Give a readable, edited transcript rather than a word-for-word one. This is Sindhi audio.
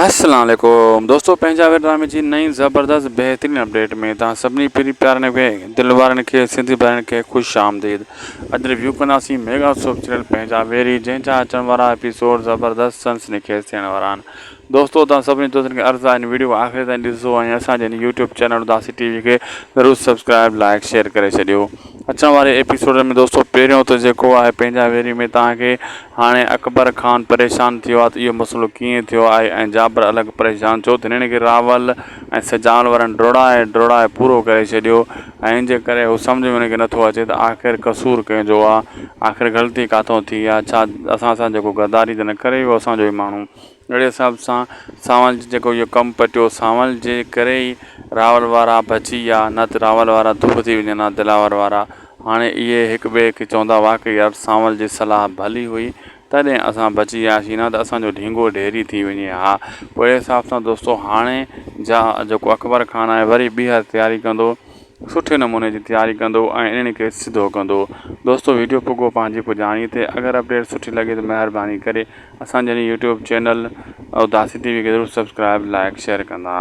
السلام عليڪم دوستو پنهنجا وير ڊرامي جي نئين زبردست بهترين اپڊيٽ ۾ توهان سڀني پيري پيارن کي دل وارن کي سنڌي ڀائرن کي خوش آمديد اڄ ريويو ڪنداسين ميگا سوپ سيريل پنهنجا ويري جنهن جا اچڻ وارا ايپيسوڊ زبردست سنسني خيز ٿيڻ وارا آهن دوستو توهان سڀني دوستن کي عرض آهي هن ويڊيو کي آخر تائين ڏسو ۽ اسان جي هن يوٽيوب چينل اداسي ٽي وي کي ضرور سبسڪرائب لائڪ شيئر ڪري ڇڏيو اچڻ واري ايپيسوڊ ۾ دوستو پهريون ته جيڪو آهي پنهنجا ويري ۾ توهان کي هاڻي اڪبر خان پريشان ٿيو آهي ته اهو مسئلو ڪيئن ٿيو آهي ۽ جابر الڳ پريشان ٿيو ته هنن کي راول ۽ سجاول وارن ڊوڙائي ڊوڙائي پورو ڪري ڇڏيو ۽ ان جي ڪري هو سمجهه ۾ هن کي نٿو اچي ته آخر قصور ڪنهن جو آهي آخر غلطي ڪاٿو ٿي آهي ڇا اسان سان جيڪو غداري ته نه ڪري ويو اسان جو ئي ماڻهو اهڙي حساب سان سانول جي جيڪو اهو ڪم پٽيو سانول جي ڪري ئي راول وارا بچي ويا نه ته راول وارا ڌپ ٿي وڃن ها دلاور وارا هاڻي اهي هڪ ٻئي کي چوندا واقعي يار سانول جي صلاح ڀلي هئي تڏهن اسان بچي وياسين نه ته اسان جو ڍينگو ڍيري ٿي وڃي ها پوء اهڙي حساب سان دوستو هاڻي جا جيڪو اڪبر خان آهي وري ٻيهر تياري ڪندو سٺي نموني جي تياري ڪندو ۽ انهن کي سڌو ڪندو دوستو ويڊيو پڳو پنهنجي پڄاڻي تي اگر اپڊيٽ سٺي لڳي ته مهرباني ڪري اسان جي يوٽيوب چينل اداسي ٽي وي کي ضرور سبسڪرائب لائڪ شيئر ڪندا.